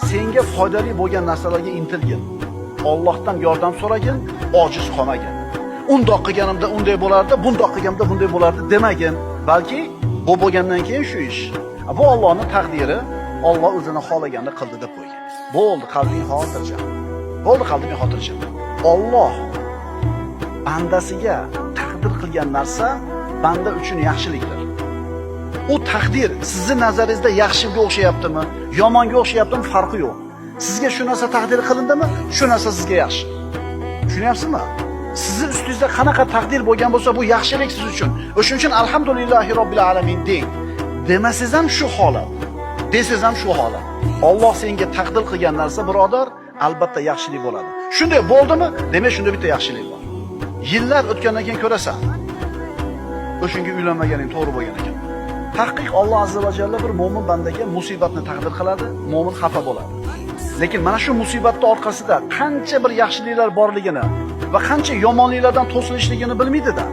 Senga foydali bo'lgan narsalarga intilgin. Allohdan yordam so'ragin, ojiz qolmagin. Undoq qilganimda unday bo'lardi, bundoq qilganimda bunday bo'lardi demagin, balki bu bo'lgandan keyin shu ish. Bu Allohning taqdiri, Alloh o'zini xohlaganini qildi deb qo'ygan. Bo'ldi, qalbing xotirjam. Bo'ldi, qalbing xotirjam. Alloh bandasiga taqdir qilgan narsa banda uchun yaxshilikdir. U taqdir sizni nazaringizda yaxshiga o'xshayaptimi, yomonga o'xshayaptimi farqi yo'q. Sizga shu narsa taqdir qilindimi, shu narsa sizga yaxshi. Tushunyapsizmi? Sizni ustingizda qanaqa taqdir bo'lgan bo'lsa, bu yaxshilik siz uchun. O'shuning uchun alhamdulillahi robbil alamin deng. Demasangiz ham shu holat. Desangiz ham shu holat. Alloh senga taqdir qilgan narsa, birodar, albatta yaxshilik bo'ladi. Shunday bo'ldimi? Demak, shunda bitta yaxshilik bor. Yillar o'tgandan keyin ko'rasan. O'shunga uylanmaganing to'g'ri bo'lgan ekan. Tahqiq Alloh azza va jalla bir mo'min bandaga musibatni taqdir qiladi, mo'min xafa bo'ladi. Lekin mana shu musibatning orqasida qancha bir yaxshiliklar borligini va qancha yomonliklardan to'silishligini bilmaydi-da.